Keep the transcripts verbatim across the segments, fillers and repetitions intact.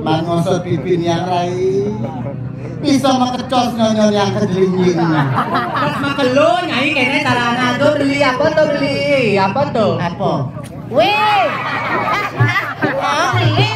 Mangosot pipi niang rai. Bisa makecos nyonyo niang kejelinjing. Terus makelo nyai kene carana tuh beli apa tuh beli apa tuh? Apa? Wih. Oh, beli.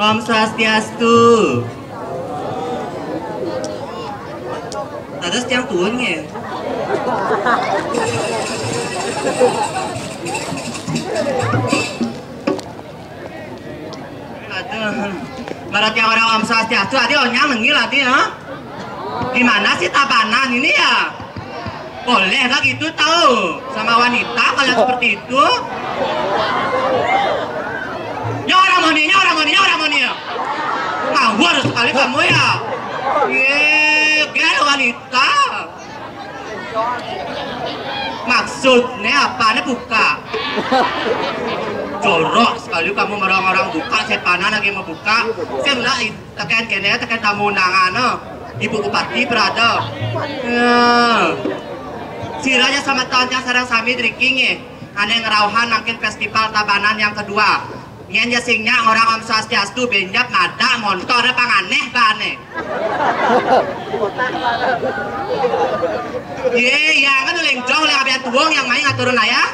Om Swastiastu. Terus tiang tuun nggih. Aduh. Marang tiang orang Om Swastiastu, ati onyang nengil ati, ha? Gimana sih tabanan ini ya? Boleh nggak gitu tahu sama wanita kalau seperti itu? Ya orang moninya, orang moninya, orang moninya. Ngawur sekali kamu ya. Ye, gel wanita. Maksudnya apa nih buka? Jorok sekali kamu marang orang buka, setanan lagi mau buka. Saya nggak teken kene, teken tamu undangan, no. Ibu Bupati berada. Eh. Sira ya sama tantang sareng sami driki nggih. Ane ngrauhan mangkin festival Tabanan yang kedua. Yen ya sing nyak orang Om Swastiastu benjap madak montor panganeh bane. Ye, ya kan uling jong uling abian tuwung yang main ngaturun ayah.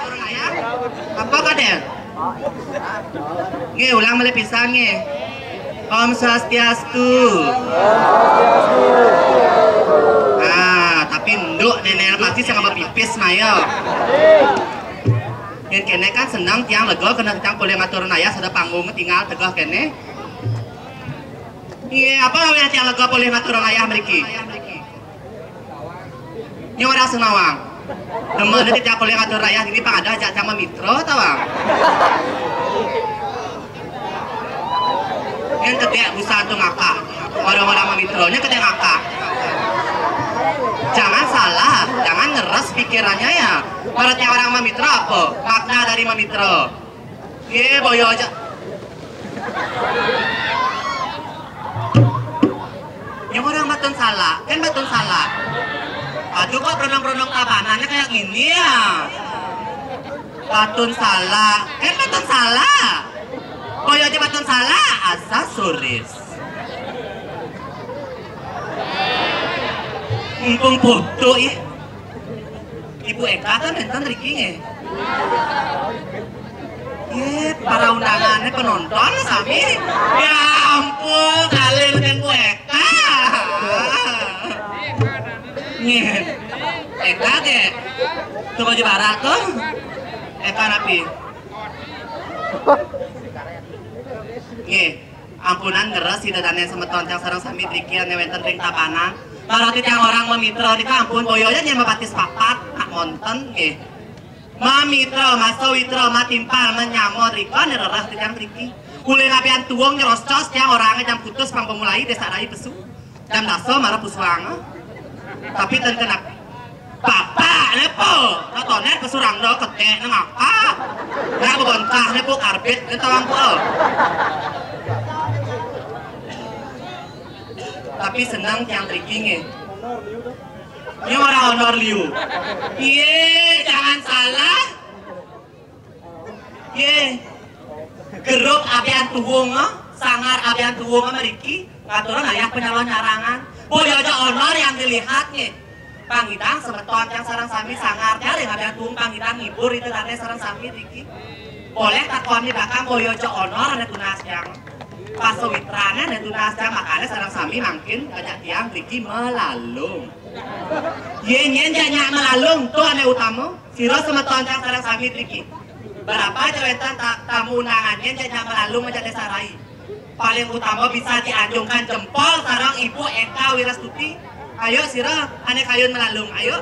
Apa kade? Nggih, ulang malih pisan nggih. Om Swastiastu. Ah, tapi nduk nenek pasti sing ngapa pipis maya. Yen kene kan seneng tiang lega kena tiang polih ngaturun ayah sada panggung tinggal tegah kene. Iya, apa namanya tiang lega polih ngaturun ayah mriki? Ini orang Senawang. Demen nanti tiap kuliah ngatur raya ini pang ada ajak sama mitra tawang. Yang kedek busa tu ngakak. Orang-orang mamitranya kedek ngakak. Jangan salah, jangan ngeres pikirannya ya. Menurutnya orang mamitra apa? Makna dari mamitra. Ye, boyo aja. Yang orang batun salah, kan batun salah. Aduh kok berondong-berondong tabanannya kayak gini ya. Batun salah, kan batun salah. Boyo aja batun salah, asa suris. Mumpung foto ya. Ibu Eka kan nonton Ricky nggih. Ye, para undangannya penonton sami. Ya ampun, kalian kan Bu Eka. Nggih. Eka ke. Tuh baju barak tuh. Eka napi? Nggih. Ampunan ngeres ida dane semeton tiang sareng sami driki ane wenten ring tabanan. Marang tiang orang mamitra nika ampun boyo aja nyama batis papat nak monten nggih. Mamitra, masawitra, matimpal, menyama drika ane rerah tiang driki. Ulih ngapian tuwung nyerocos tiang orang jam putus pang pemulai desa rai pesu. Jam dasa marep pusuang. Tapi ten kena bapak ne po. Katone pesurang do ketek ne ngakak. Nak bebontah ne po karbit ne tawang po. Tapi senang tiang triking eh. Ini orang honor liu. Iye, jangan salah. Ye. Grup abian tuwung, eh, sangar abian tuwung, eh, mriki ngaturang ayah penyalon nyarangan. Boyo aja honor yang dilihat nggih. Pangidang semeton yang sareng sami sangar kali abian tuwung pangidang ngibur itu tane sareng sami mriki. Boleh takon di belakang boyo aja honor ada tunas yang pasawitrane ada tunas yang makane sareng sami mangkin ajak tiang mriki melalung. Ye nyen janyak melalung to ane utama. Sira semeton kang sareng sami driki. Berapa aja wenten ta-, tamu undangan yen jajak melalung aja desa rai. Paling utama bisa dianjungkan jempol sareng Ibu Eka Wirastuti. Ayo sira ane kayun melalung, ayo.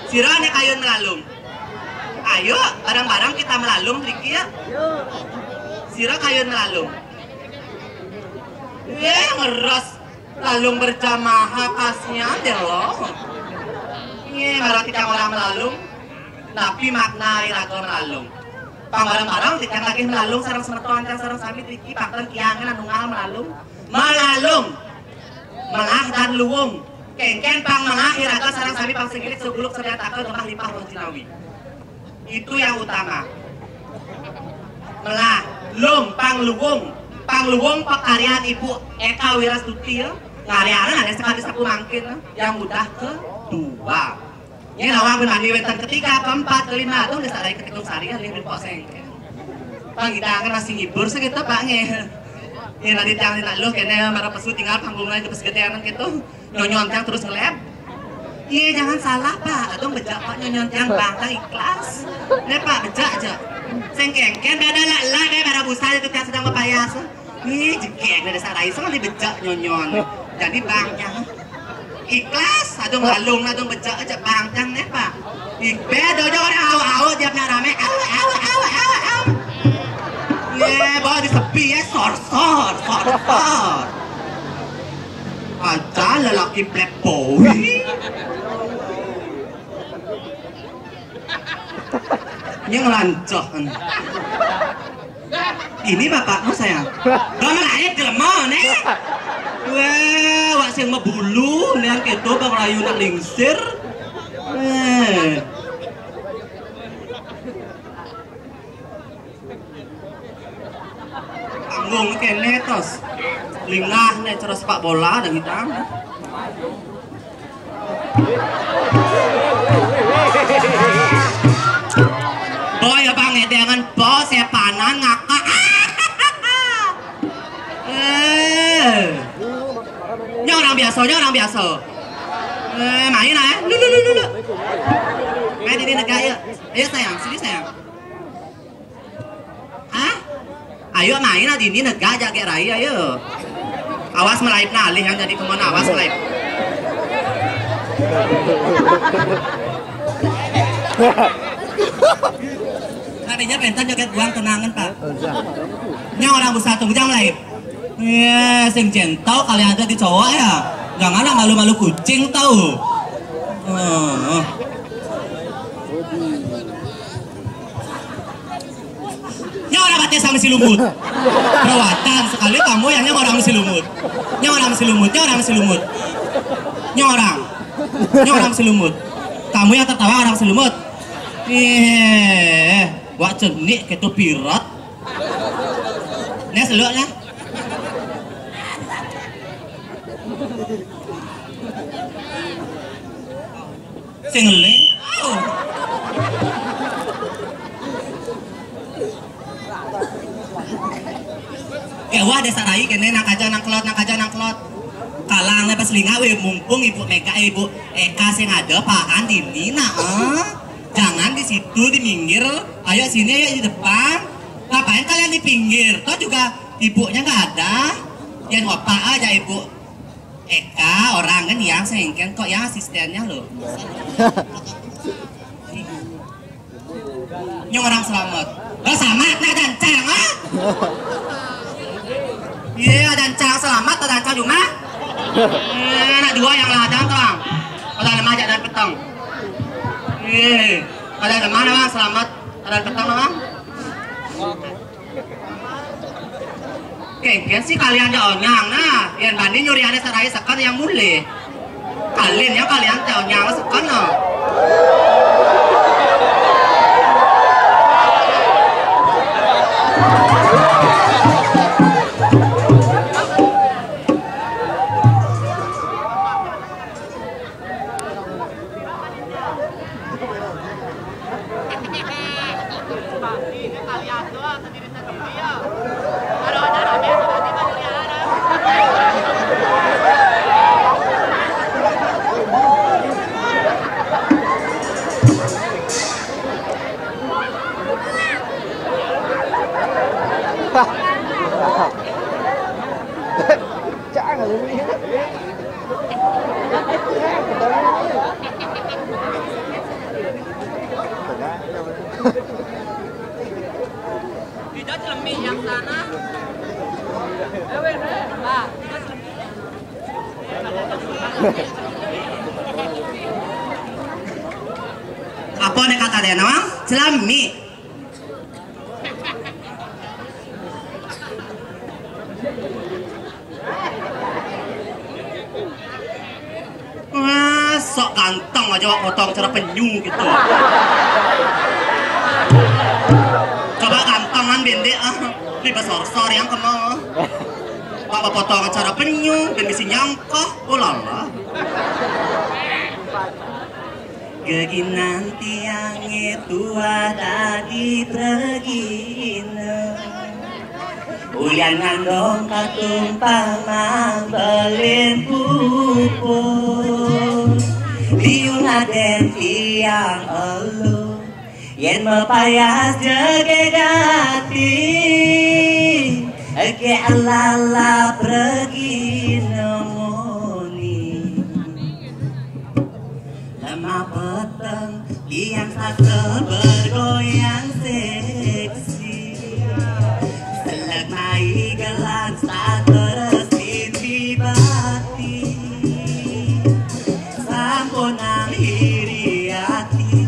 Sira ane kayun melalung. Ayo, bareng-bareng kita melalung driki ya. Sira kayun melalung. Eh, ngeres. Lalung berjamaah, kasihan deh lo. Ini marang titiang orang melalung. Napi makna iraga melalung? Pang bareng-bareng titiang lagi melalung sareng semeton tiang sareng sami driki, pang ten kiangan anu ngal melalung. Melalung. Melah dan luung. Kengken pang melah iraga sareng sami pang sing ilit seguluk sariataka gemah limpah roh jinawi. Itu yang utama. Melah, lung, pangluung. Pangluung pakaryan Ibu Eka Wirastuti, ya. Ngaryanan ada sekali sapu mangkin, ya. Yang udah kedua. Ini lawang benani wenten ketiga, keempat, kelima, tuh udah sadaya ketikung sari, ya, lihat di pok sengke. Pang kita kan masih ngibur segitu, Pak, nge. Ini nanti tiang ini lu, kene marang pesu tinggal panggung aja pas gedean gitu. Nyonyon tiang terus ngelep. Iya, jangan salah, Pak. Atau bejak, Pak, nyonyon tiang bang, tiang ikhlas. Nih, Pak, bejak aja. Sing kengken beda lah, lah, deh, bara busa itu tiang sedang bepayas. Nih, jegek, deh, dasar rai, soalnya bejak nyonyon. Jadi bang, tiang ikhlas, atau ngalung, atau bejak aja bang, tiang nih, Pak. Ih, beda aja orang awak-awak, tiap nak rame, awak, awak, awak, awak, awak. Iya, bawa di sepi ya, sor, sor, sor, sor. Aja lelaki playboy. Ini ngelancoh. Ini bapakmu, sayang. Bang lain jelema nih. Wah, wak sing mebulu, nih yang keto bang layu nak lingsir. Eh. Tanggung kene tos. Lingah ne cara sepak bola dan hitam. Boy, abang ngedengan bos ya panan ngakak. Eh. Nya orang biasa, nya orang biasa. Eh, main ah. Lu, lu, lu, lu, lu. Main di negara ya. Ayo sayang, sini sayang. Hah? Ayo main lah dini negak aja kayak rai, ayo. Awas melaib nah alih yang jadi kemana, awas melaib. Tadinya pentas joget buang kenangan, Pak. Nya orang besar tunggu jam laib. Iya, sing jentau kali ada di cowok ya. Jangan lah malu-malu kucing tahu. Heeh. Nya orang batis sama si lumut. Perawatan sekali kamu yang nya orang si lumut. Nya orang si lumut, nya orang si lumut. Nya orang. Nya orang si lumut. Kamu yang tertawa orang si lumut. Eh, wak cenik ketu pirat. Nya seluk nya. Sing ngeling. Kayak wah desa rai kene nang kaja nang kelot, nang kaja nang kelot. Kalang pas linga we, mumpung Ibu Mega, eh, Ibu Eka sing ada pakan dini nah, eh. Jangan di situ di minggir, ayo sini ayo di depan. Ngapain kalian di pinggir? Toh juga ibunya nggak ada. Yang opa aja Ibu. Eka, orang kan yang sengken kok yang asistennya loh. Nyong orang selamat. Lah selamat nak dancang ah. Iya dancang selamat atau dancang cuma. Eh, anak dua yang ladang tuh bang. Ada nama aja dan petang. Iya. Ada nama bang selamat. Ada petang bang. Kengken sih kalian ja onyang nah, yang bani nyuriane sarai seken yang mulih. Kalian ya kalian teh onyang seken no. Apa nek kata dia nawang? Celami. Wah, sok ganteng aja wak potong cara penyu gitu. Coba gantengan bendek ah, di besor-sor yang kena. Wak potong cara penyu dan bisi nyangkah, ulala. Geginan tiange tuah dadi pregina. Uyan ngandong katumpang mambelin pupus. Liu ngaden tiang elu, yen mepayas jege gati. Ege elala pregina moni. Lemah peteng, tiang sasa bergoyang seksi. Selek mai gelan satu resin di bati. Sampunang iri ati,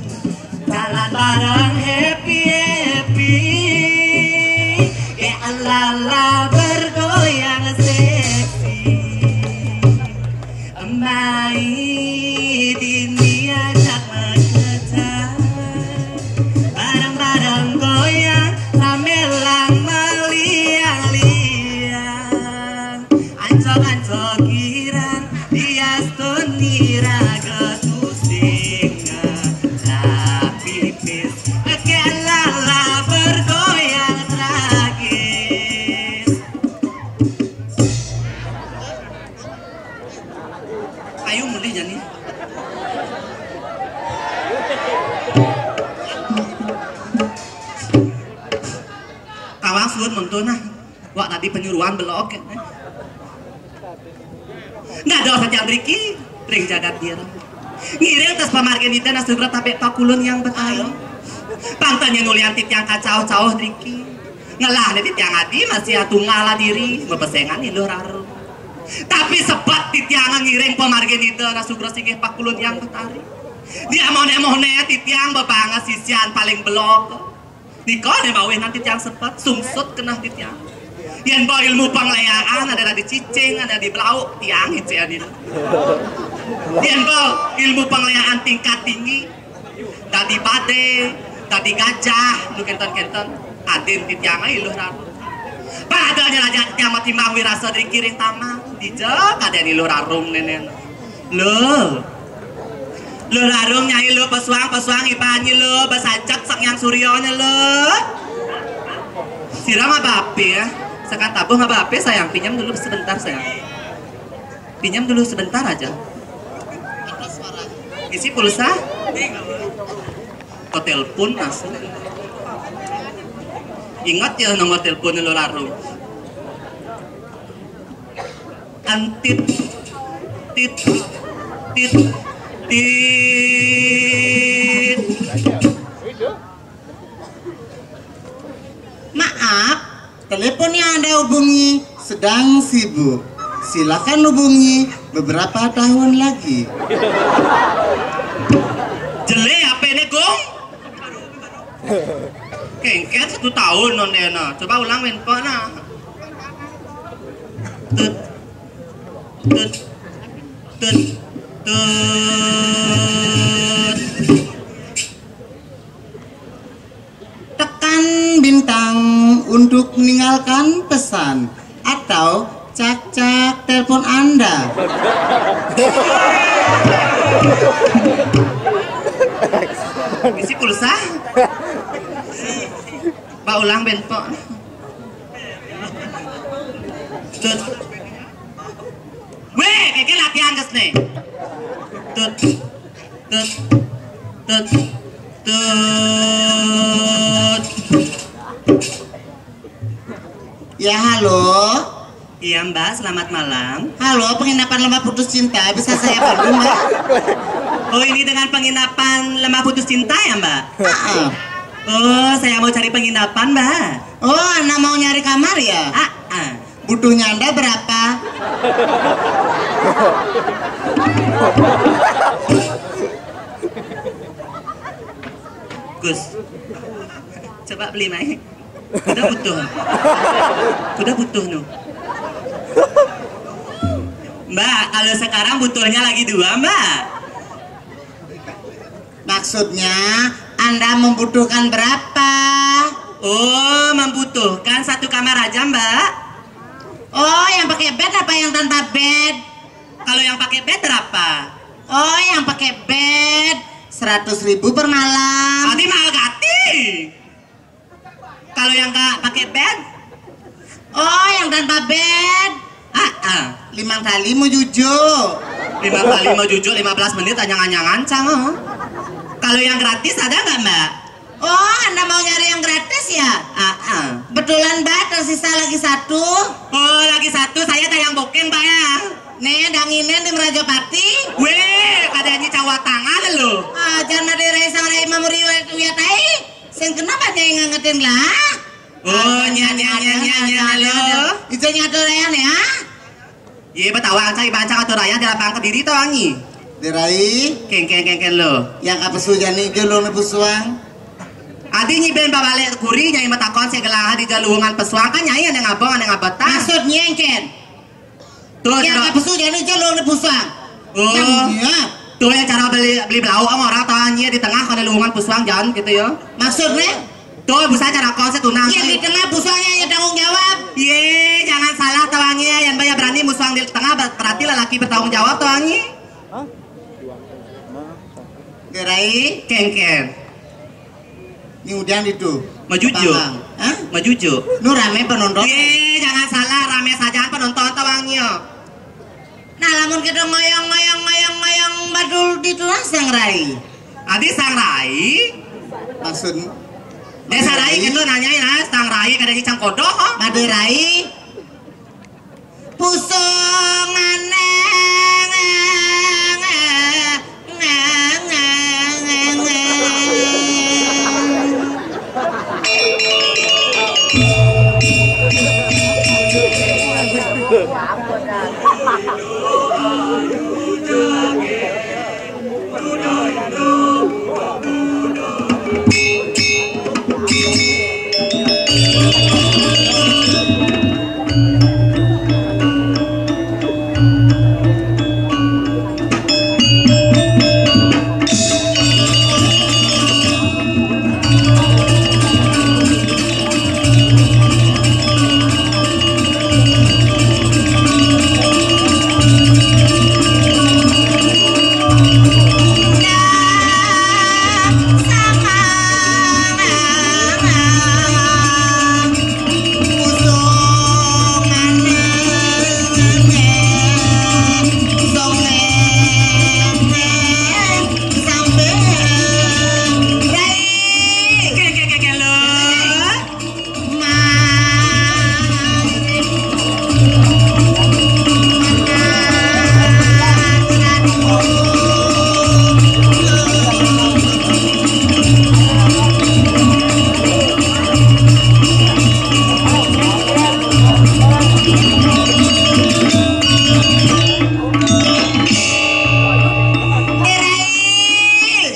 jalan bareng happy-happy. Ke elala bergoyang seksi. Mai dini ajak mekejar, bareng-bareng goyang sambil lang meliang-liang. Ancok-ancok girang, diastun nira getusing, tapi pis. Oke, lala bergoyang tragis. Ayo mulih jani. Kawang suud muntun nah. Wak tadi penyuruhan belok. Nggak ada saja driki, ring jagat dia. Ngiring tas pamargin ida nah segera tabek pakulun yang betayu. Pantanya nulian titiang kacau-cau driki. Ngelah nih titiang adi masih tunggal diri, mepesengan iluh raru. Tapi sebat titiang ngiring pamargin ida nah sugra singgih pakulun yang betari. Dia mone-mone titiang bebanga sisian paling belok. Nika ne bawih nanti tiang sebat, sungsut kenah titiang. Yen ba ilmu pangleyaan ada di cicing, ada di belauk, tiang icik adin. Yen ba ilmu pangleyaan tingkat tinggi, tadi bade, tadi gajah, nu kenten-kenten, adin titiang iluh raru. Padahal raja titiang mati mawi rasa dari kiring taman, dijak ada iluh rarung nenen. Lo. Lo larung nyai lo pesuang, pesuang ipanyi lo, besajak sang yang suryonya lo. Sira ngaba ape ya? Sekat tabuh ngaba ape sayang? Pinjam dulu sebentar sayang. Pinjam dulu sebentar aja. Isi pulsa? Kau telepon asli. Ingat ya nomor telepon lo larung. Antit, tit, tit, tit. Maaf, telepon yang Anda hubungi sedang sibuk. Silakan hubungi beberapa tahun lagi. Jelek apa ini, Gong? Kengket satu tahun non dena. Coba ulang menpo nah. Tut, tut, tut, tut. Tekan bintang untuk meninggalkan pesan atau cak-cak telepon Anda. Isi pulsa? Pak ulang benpok. Tut. Weh, keke latihan kes nih. Tut. Tut. Tut. Tut. Ya, halo. Iya, Mbak, selamat malam. Halo, penginapan lemah putus cinta, bisa saya bantu, Mbak? Oh, ini dengan penginapan lemah putus cinta ya, Mbak? Heeh. Oh, saya mau cari penginapan, Mbak. Oh, Anda mau nyari kamar ya? Ah, ah. Butuhnya Anda berapa? Gus, coba beli mai. Kuda butuh. Kuda butuh, no. Mbak, kalau sekarang butuhnya lagi dua, Mbak. Maksudnya, Anda membutuhkan berapa? Oh, membutuhkan satu kamar aja, Mbak. Oh, yang pakai bed apa yang tanpa bed? Kalau yang pakai bed berapa? Oh, yang pakai bed seratus ribu per malam. Adi mahal gati. Kalau yang nggak pakai bed? Oh, yang tanpa bed. Ah, ah. Lima kali mau jujuk. Lima kali mau jujuk, lima belas menit, anyangan-anyangan, cang, oh. Kalau yang gratis ada nggak, Mbak? Oh, Anda mau nyari yang gratis ya? Ah, ah. Betulan, Mbak, tersisa lagi satu. Oh, lagi satu, saya ada yang booking, Mbak, ya. Nih, danginen di Merajapati. Weh, kadanya cawa tangan lo. Ah, jangan ada rai sang rai mamuri wiat ai. Sing kenapa nyai ngangetin lah? Oh, nya, nya, nya, nya, nya, lo. Itu nya tuh ya. Iya, betawa aja, ibaca atau raya di lapangan Kediri tau angi. Derai. Kengken, kengken lo. Yang apa sujani ke lo ne pusuang? Adi nyiben babalik kuri nyai matakon saya gelang di jalungan pesuang kan nyai ada ngabong ada ngabetah. Maksudnya engken? Tuh, yang apa sujani ke lo ne pusuang? Oh. Iya. Tuh ya cara beli beli belau sama orang tau angi di tengah kalau lowongan pesuang jalan gitu ya. Maksudnya? Tuh, busa cara kau setunang. Yang di tengah busanya yang tanggung jawab. Ye, jangan salah tau angi, yang banyak berani musuang di tengah ber- berarti lelaki bertanggung jawab tau angi. Gerai, kengken. Ini udah itu. Majujo. Hah? Majujo. Nu rame penonton. Ye, jangan salah, rame saja penonton tau angi. Nah, lamun kita ngoyong ngoyong ngoyong ngoyong badul di tulang sang rai. Adi sang rai. Maksud Desa rai gitu nanyain ah, sang rai kada cicang kodoh. Made rai. Pusung maneng.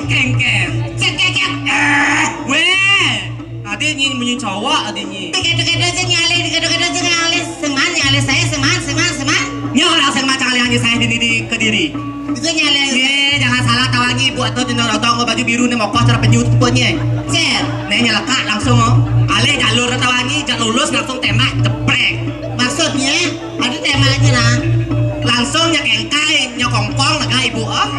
Kengken. Cek, cek, cek. Eh, weh. Tadi nyi bunyi cowok tadi nyi. Deket-deket aja nyale, deket-deket aja nyale. Seman nyale saya, seman, seman, seman. Ini orang saya macam yang saya di, di Kediri. Itu nyale. Ye, jangan salah tau angi ibu atau dina rotong baju biru nih mau kos cara penyut pokoknya. Cer. Nih nyelekak langsung oh. Ale jalur tau angi, jangan lulus langsung tembak jeprek. Maksudnya, ada tembaknya lah. Langsung nyekengkai, nyokongkong lega ibu oh.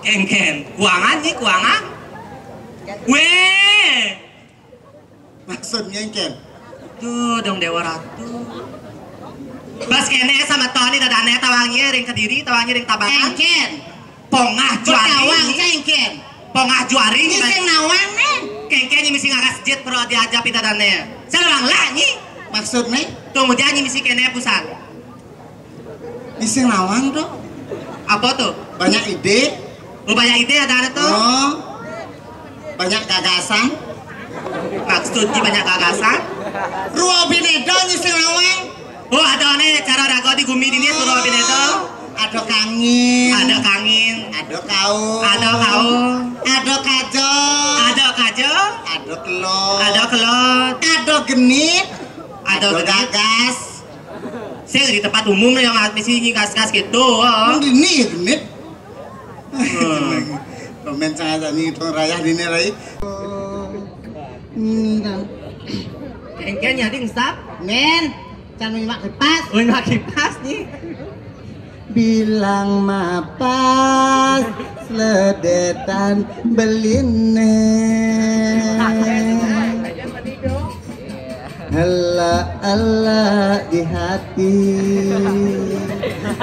Éngkén, kuangan nyi, kuangan. Wéh. Maksudnya éngkén? Tuh dong Déwa Ratu. Bas kéné sama Toni dadané tawang ieu ring Kediri, tawang ieu ring Tabanan. Éngkén. Pongah juari. Tawang nyi. Éngkén. Pongah juari. Nyi sing nawang nih. Kéngkén nyi misi ngagas jit pro diajap dadané. Sareng lah nyi. Maksudnya? Tuh mudah nyi misi kéné pusan. Nyi sing nawang tuh. Apa tuh? Banyak ide. Oh, banyak ide ada, ada tuh. Oh. Banyak gagasan. Maksudnya banyak gagasan? Rua binéda nyi sing nawang. Oh, ada nih cara raga di gumi ini tuh rua binéda. Ada kangin. Ada kangin. Ada kaung. Ada kaung. Ada kajo. Ada kajo. Ada kelot. Ada kelot. Ada genit. Ada genit. Gagas. Sing di tempat umum yang misi nyi gas-gas gitu. Oh. Ini genit. Hmm. Pemain sangat nih tong rayah dini rai. Hmm. Éngkén nyadi ngestap. Men, can nyimak kipas. Oh, nyimak kipas nih. Bilang mapas ledetan beliné. Ela-ela di hati.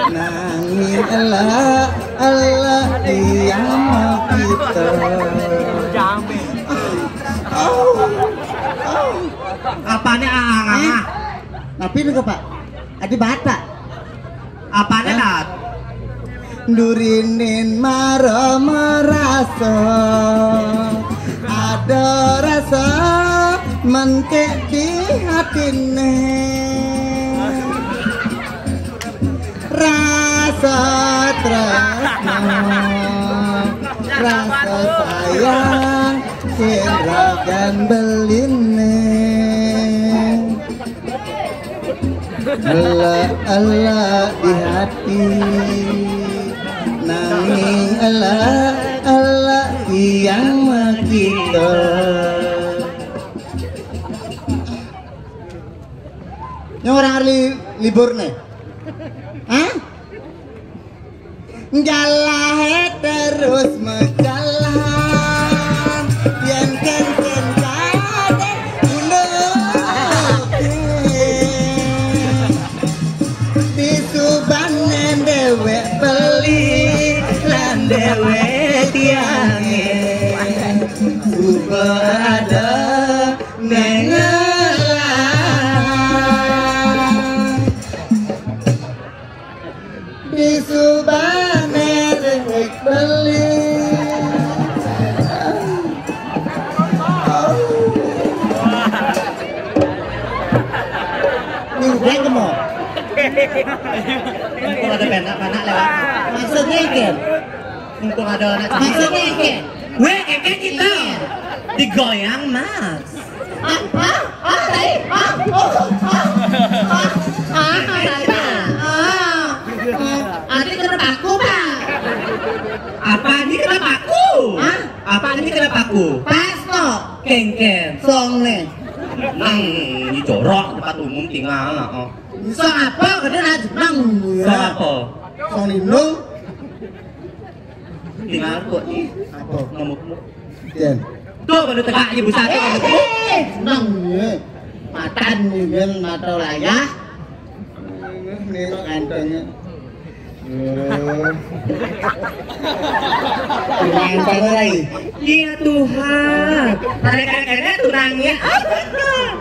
Nanging ela-ela yang mau kita. Au, au. Apané aang? Eh? Tapi itu Pak. Adi bata. Apané, hah? Durinin mara merasa ada rasa mentik di hatiné. Rasa tresna, rasa sayang sing ragan beliné. Ela-ela di hati, nanging ela-ela yang makita. Ini orang li libur nih. Hah? Galahé terus majalan, yén kénkén kadé unduk. Disubané déwék beli, lan déwék tiangé. Suba ada néngelan. Disubané rék beli. Nyubrang kemo. Mumpung ada penak, penak lewat. Maksudnya, Ken? Mumpung ada anak. Maksudnya, Ken? Wéh, Ken kita. Digoyang, Mas. Ah, ah, ah, tadi, ah, oh, ah, ah, ah, tadi, Pak. Ah, ah, Adi kena paku, Pak. Apa ini kena paku? Hah? Apa ini kena paku? Pas kok. Kénkén. Song nih. Nang di jorok tempat umum tinggal, oh. Song apa? Gede lah, jenang. Song apa? Song lindung. Tinggal kok nih. Apa? Ngamuk-ngamuk. Jen. Tuh, baru tegak aja busa tuh. Eh, nang, eh. Matan nih, Jen, mata layah. Ini mah kantongnya. Eh. Tunangan lagi. Iya, Tuhan. Ada kadang-kadang tunangnya.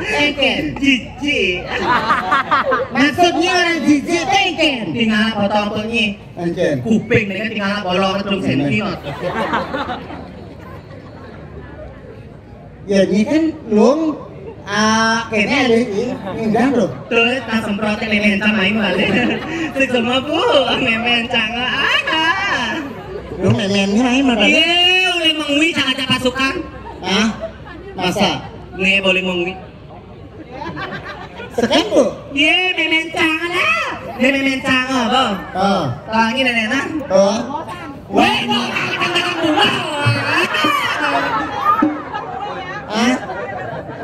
Eh, Ken. Jijik. Maksudnya orang jijik, eh, Ken. Tinggal potong tuh, Nyi. Encén. Kuping nih kan tinggal bolong terus senior. Ya, ini kan lung, ah, kayaknya ada ini, enggak loh. Tuh, tak semprotnya mémén cang main balik. Sik semua, Bu, mémén cang. Ah. Lu méménnya main mana? Iya, boleh mengwi cang aja pasukan. Ah, masa? Nih, boleh mengwi. Sekan, Bu? Yé, mémén cang lah. Yé, mémén cang, Bu. Oh. Tangi nénéna. Oh. Wéh, mau makan dagang bunga. Hah?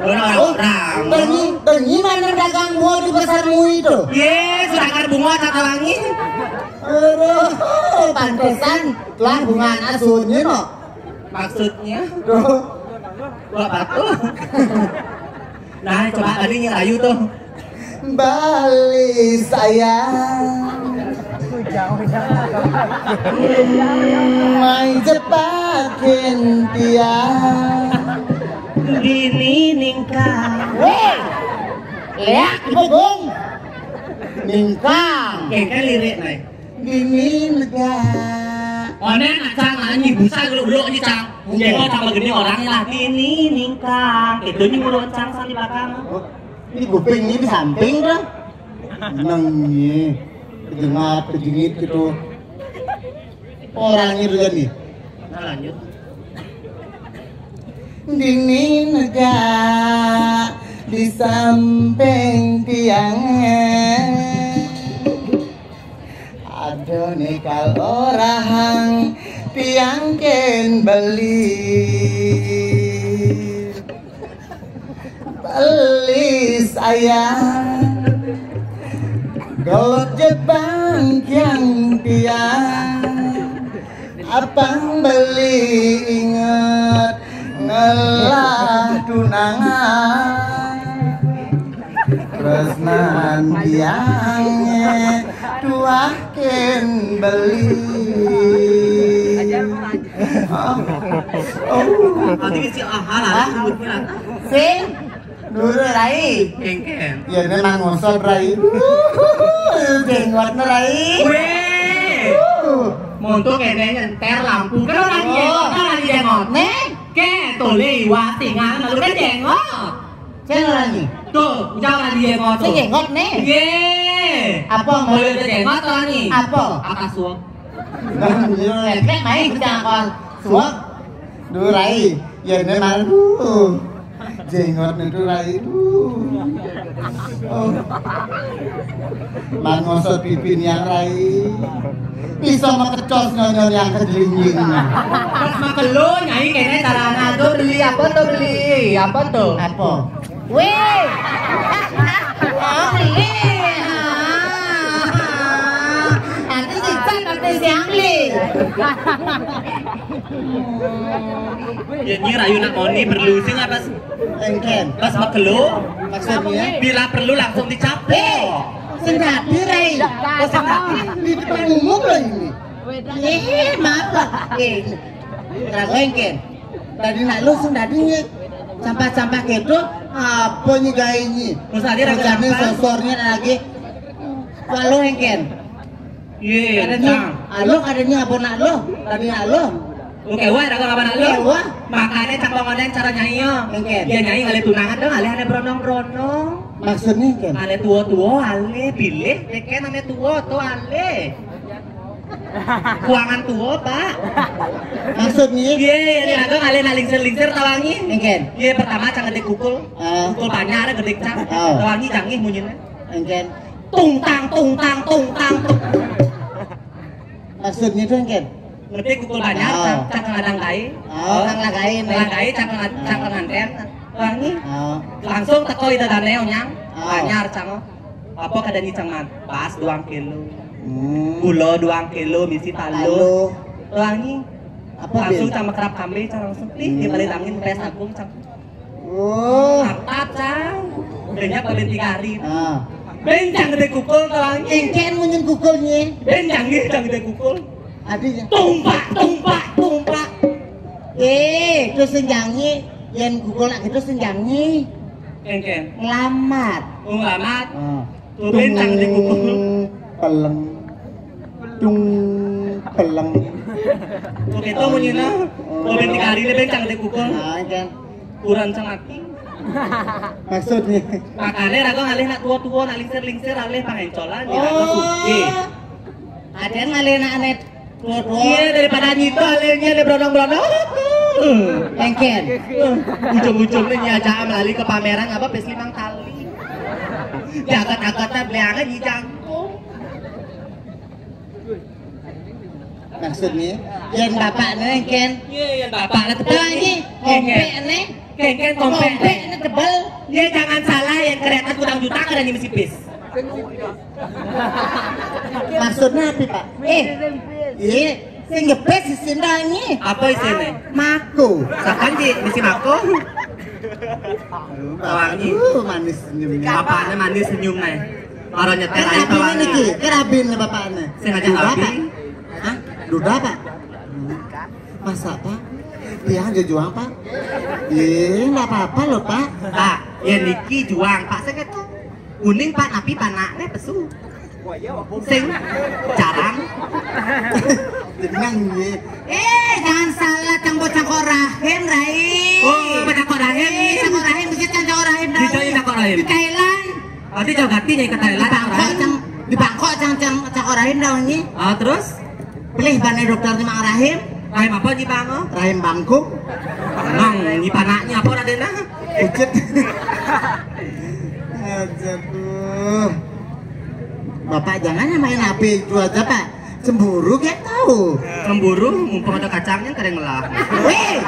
Orang. Oh, orang. Tangi, tangi mana dagang bunga di pasar Mui itu? Yé, sudah akar bunga, tata wangi. Aduh, pantesan lah bunga asunnya no. Maksudnya? Tuh. Gua patuh. Nah, coba tadi nyerayu tuh. Bali sayang. Mai jepakin tiang. Dini ningkang. Weh. Leak ibu gong. Ningkang. Kengke lirik naik. Dini negak. Onen acang nyanyi busa gelo-gelo aja cang. Mungkin lo tambah gede orangnya lah. Dini ningkang. Itu nih mulut cang sang di belakang. Oh, ini kuping ini di samping dah. Nengnya. Kejengat, kejengit gitu. Orangnya tuh jadi. Nah, lanjut. Dini negak di samping tiang. Aduh nih kalau rahang tiang ken beli. Beli sayang. Gelap jebang kiang tiang. Apang beli inget ngelah tunangan. Tresnan tiangnya tuahkin beli. Oh. Oh. Nanti si Ahal. Sing. Dulu rai. Kengken. Ya ini mang ngosot rai. Jenggotnya rai. Weh. Montok kene nyenter lampu. Kan orang jengot, kan orang jengot. Nih. Ke tole iwa tinggal malu kan jengot. Saya lagi. Tuh, ucap orang jengot tuh. Saya jengot nih. Ye. Apa mau? Boleh jengot orang nih. Apa? Apa suap? Nah, iya. Kayak main kita kol. Suap. Duh, rai. Ya ini malu. Jenggotnya tuh rai. Duh. Oh. Mangosot pipinya rai. Bisa mekecos nyonyon yang kejelinjing. Pas makelo nyai kene carana tuh beli apa tuh beli? Apa tuh? Apa? Weh. Oh, beli. Nanti sisa nanti siang beli. Ya, ini rayu nak moni perlu sing apa sih? Engken. Pas makelo. Maksudnya? Bila perlu langsung dicapo. Sing dadi rai. Oh, sing dadi. Di depan umum loh ini. Eh, maaf lah. Eh, ragu engken. Tadi nak lu sing dadi nih. Sampah-sampah gitu. Apa nih gaya ini? Terus tadi ragu sampah. Sosornya lagi. Kalau engken. Iya, ada nih. Aloh, ada nih abon aloh. Tadi aloh. Oke, wah, ada apa aloh? Wah. Makanya cak bangonan cara nyai yo. Oke. Ya nyai oleh tunangan dong, oleh ada brondong-brondong. Maksudnya kan? Oleh tua-tua, oleh pilih, deken oleh tua tuh oleh. Kuangan tua, Pak. Maksudnya? Iya, iya, iya, ada oleh nak lingsir-lingsir tawangi. Oke. Iya, pertama cang gede kukul. Ah. Kukul banyak ada gede cang. Oh. Tawangi canggih munyinya. Oke. Tung tang tung tang tung tang tung. Maksudnya itu engken? Ngerti kukul banyak, oh. Cang, cang ngadang kai. Oh, kang lagai, kang lagai, cang ngad-, cang nganten. Wangi. Oh. Langsung teko ida dane onyang. Oh. Banyak cang. Apa kada ni cang man? Pas duang kilo. Hmm. Gula duang kilo, misi talu. Talu. Wangi. Apa langsung bil? Cang mekerap kambe, cang langsung. Ih, hmm. Di balik angin pes agung cang. Oh. Mantap, Cang. Banyak paling tiga hari. Ah. Bencang gede kukul tuh angin. Engken munyin kukulnya. Bencang gitu, Cang gede kukul. Artinya? Tumpak, tumpak, tumpak. Eh, terus senjangi. Yang kukul lagi terus senjangi. Engken. Ngelamat. Oh, ngelamat. Ah. Tuh bencang gede kukul. Peleng. Tung peleng. Oke, itu munyinya. Oh, bencang hari ini bencang gede kukul. Ah, kan. Kurang cengaki. Maksudnya? Makanya ragu ngalih nak tua-tua, nak lingsir-lingsir, alih pangencolan, ya, oh. Suci. Ada ngalih nak anet tua-tua. Iya, daripada nyito alihnya ada brondong-brondong. Engken. Ujung-ujungnya nyajak melali ke pameran apa pes limang kali. Jagat-jagatnya beliangan di jangkung. Maksudnya, yang bapak nih kan? Iya, yang bapak lah tebal nih. Kompek nih. Kengken kompek. Kompek nih tebal. Iya, jangan salah, yang kereta kurang juta kada nih mesti pis. Maksudnya apa, Pak? Eh, iya, sing jepit sing ini. Apa isinya? Mako. Siapa sih misi mako? Tawangi. Uh, manis senyumnya. Bapaknya manis senyumnya. Orang nyetel aja tawangi. Ini ki, kerabin bapaknya. Sengaja duda, Pak. Hah? Duda, Pak? Masa, Pak? Dia aja juang, Pak. Iya, nggak apa-apa loh, Pak. Pak, ya niki juang, Pak. Saya kata, kuning, Pak, tapi panaknya pesu. Sing jarang. Tenang, iya. Eh, jangan salah, cang bocah kok rahim, Rai. Oh, bocah kok rahim. Eh, cang kok rahim, bisa cang cok rahim, Rai. Bisa cang kok rahim. Di Thailand. Berarti jauh ganti nih ke Thailand. Di Bangkok, cang, di Bangkok, cang, cang, cang kok rahim, Rai. Ah, terus? Pilih bane dokter ni Mang Rahim. Rahim apa ni, Bang? Rahim bangkung. Nang, ni panaknya apa, Raden? Pucet. Aduh. Bapak jangan main H P itu aja, Pak. Cemburu, kayak tahu. Cemburu, mumpung ada kacangnya, kadang ngelah. Weh!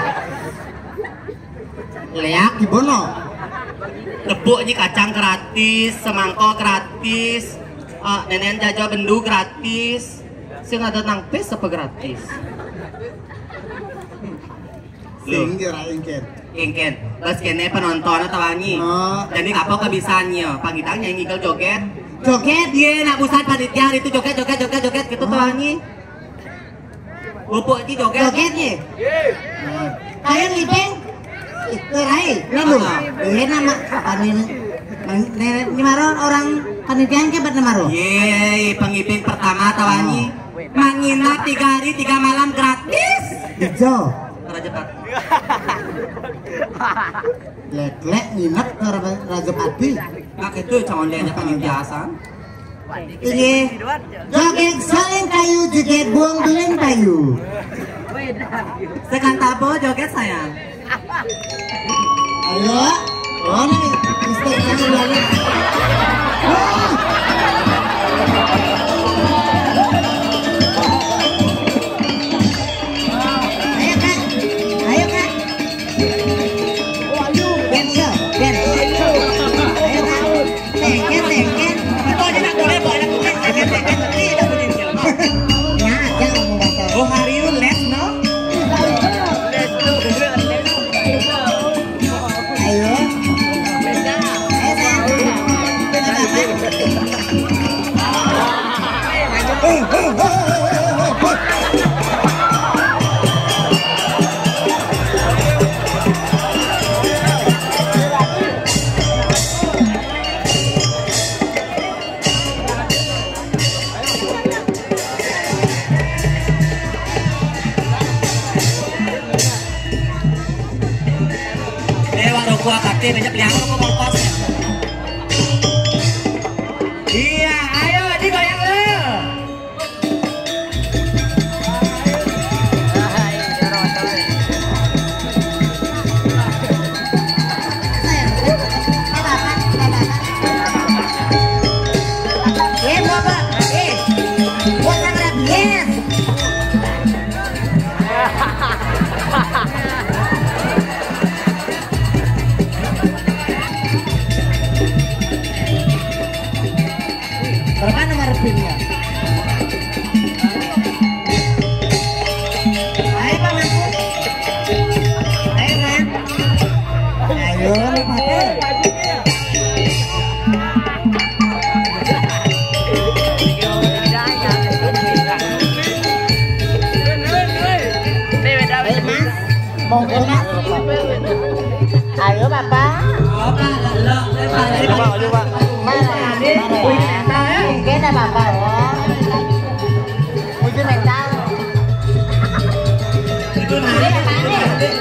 Leak di bono. Tepuk ni kacang gratis, semangkok gratis, eh, nenen jaja bendu gratis. Sing ada nang pes apa gratis? Sing kira ingkin. Ingkin. Terus kene penonton atau wangi. Oh. Jadi apa kebisaannya? Pangidang nyanyi ngigel joget. Joget, ye, nak busan panitia hari itu joget, joget, joget, joget, gitu tuh wangi. Pupuk iki joget. Joget ye. Ayo ngibing. Rai, lalu. Ini nama apa nih? Ini maro orang panitia ke buat maro. Ye, pengibing pertama tawangi. Mangina tiga hari tiga malam gratis. Hijau. Raja Pak. Lek-lek nginep ke Raja Pati. Nah, itu calon dia aja panitia asal. Ini joget saling kayu, joget buang beling payu. Sekan tabo joget sayang. Ayo. Oh, nih. Mister Sandi balik. Wah. Ayo, Kak. Ayo, Kak. Ayo, Kak. Tengken, tengken. Itu aja nak boleh, boleh. Tengken, tengken, tengken. Tapi tidak boleh. Ya, aja ngomong kasar. Oh, hari ini les, no? Ayo. Ayo, sayang. Dewa rokok akate banyak liang rokok malpas. Iya, ayo digoyang lu. Eh, Bapak, eh, buat yang rabies. Berapa nomor pinnya? Ayo, Pak Mas. Ayo, Pak. Ayo, Mas. Mau ke Mas? Ayo, Bapak. Coba, coba. Mana? Mana ya? Mungkin ada Bapak ya. Uji mental. Itu nanti. Ini apaan nih?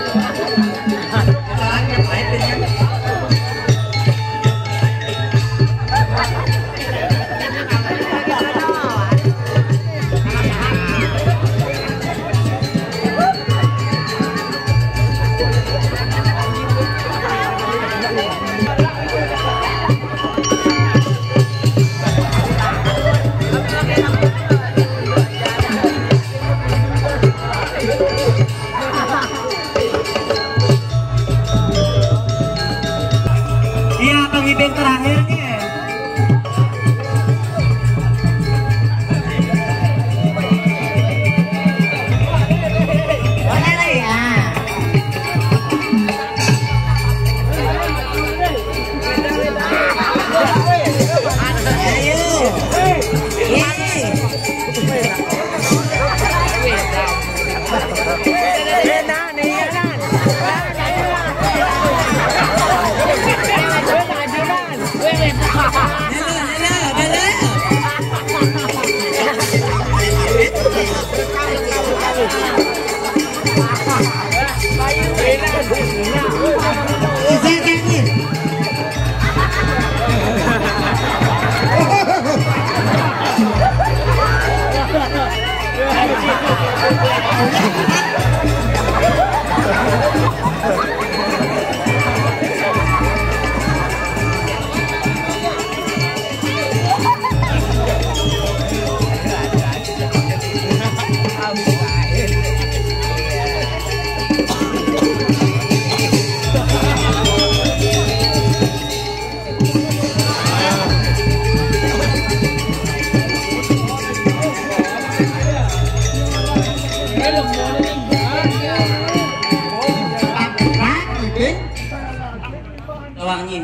Wangi.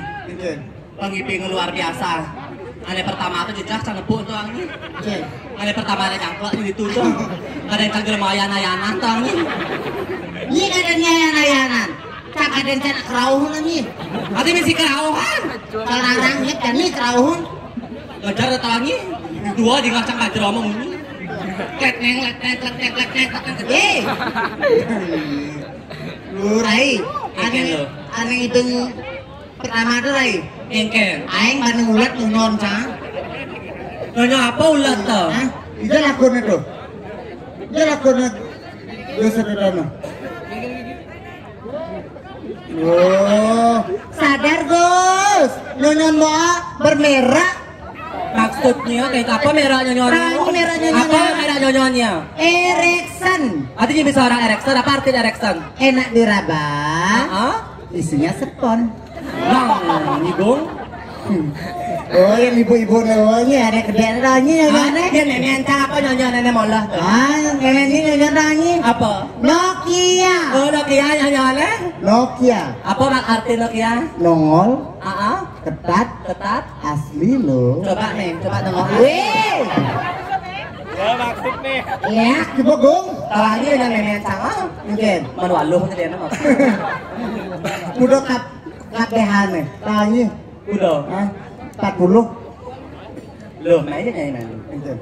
Pengiping luar biasa. Ane pertama tuh jejak sang nepuk tuh wangi. Ane pertama ada cangklak di situ tuh. Ada yang cangklak mau ayan-ayanan tuh wangi. Ini kadang ayan-ayanan. Cak ada yang cak kerauhan nih. Ati mesti kerauhan. Kalau orang ini kan nih kerauhan. Ngejar tuh wangi. Dua di ngacang kajer omong ini. Kletneng, kletneng, kletneng, kletneng, kletneng. Eh. Lu Rai, Eken aneh, lo. Aneh itu pertama tuh, Rai. Engken. Aing banding ulat nunyon, Cang. Nyonya apa ulat tuh? Hah? Itu lagunya tuh. Itu lagunya. Gus, ada dana. Oh, sadar, Gus. Nyonyon moa bermerah. Maksudnya kayak apa merah nyonyonnya? Tahu merah nyonyonnya. Apa merah nyonyonnya? Ereksen. Artinya bisa orang ereksen, apa arti ereksen? Enak diraba. Hah? Isinya sepon. Nah, ini dong. Oh, yang ibu-ibu nih, oh, ini ada kedai nih, yang mana? Dia nenek entah apa nyonya nenek molah tuh. Ah, yang nenek ini nyonya nanya. Apa? Nokia. Oh, Nokia nyonya mana? Nokia. Apa mak arti Nokia? Nongol. Ah, ah. Ketat. Ketat. Asli lo. Coba nih, coba nengok. Weh. Ya, maksud nih. Ya, coba gong. Kalau lagi dengan nenek sama. Mungkin. Manu aluh tadi enak. Udah kap, kap deh nih. Tanya. Udah. Hah? Empat puluh. Loh, nah ini nih, nah. Mungkin.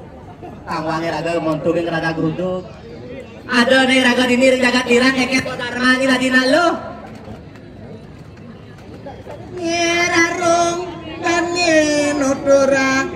Tangwange raga montuge raga gruduk. Ada nih raga dini ring jagat irang, keket Dharma ini tadi nah lo. Nyerarung dan nuturang.